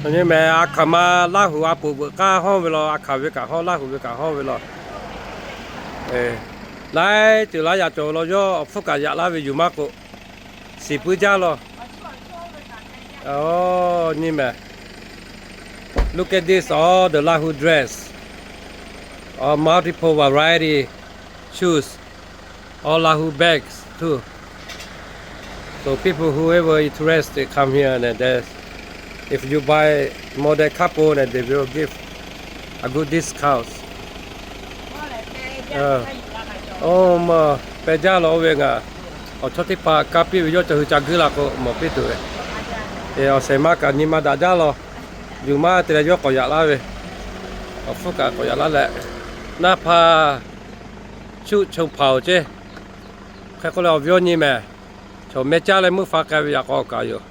Nyi mehˍ, a hkaˍ ma Laˇ huˍ a poˍ veuꞈ k'aˇ hawˇ ve law, a hkaˍ ve kaꞈ hawˇ, Laˇ huˍ ve kaꞈ hawˇ ve law. Laiˉ ceuˬ laiˉ yaꞈ cawˬ ve law, yawˇ awˬ hpfuhˇ kaꞈ yaꞈ laˇ ve yuˬ maˇ k'o, shiˍ puiˉ jaˇ law. Nyi mehˍ, look at this, all the Lahu dress, all multiple variety shoes, all Lahu bags too. So people, whoever interested, come here and then, if you buy more than couple, then they will give a good discount. Oˇ ma, peh jaˇ law oˇ ve ngaˬ awˬ chawˇ teˇ hpaˍ kaˇ piˇ ve yawˇ ca hui ca guiˇ la k'o mawˬ piˇ tuˬ ve. Awˬ shehˍ ma kaꞈ nyi ma daꞈ jaˇ law. Yuˬ maˇ te leh yawˇ k'awꞈ yaꞈ laˇ ve, awˬ hpfuhˇ kaꞈ k'awꞈ yaꞈ laˇ leh, naˇ hpaˍ shuˆ chonˇ hpaˍ-oˬ ceˇ. Hk'e k'oˆ leh awˬ viˉ awˬ nyi mehˍ, chaw meh caˇ leh meuˇ fa k'ai ve yaꞈ k'aw kaꞈ yoˬ.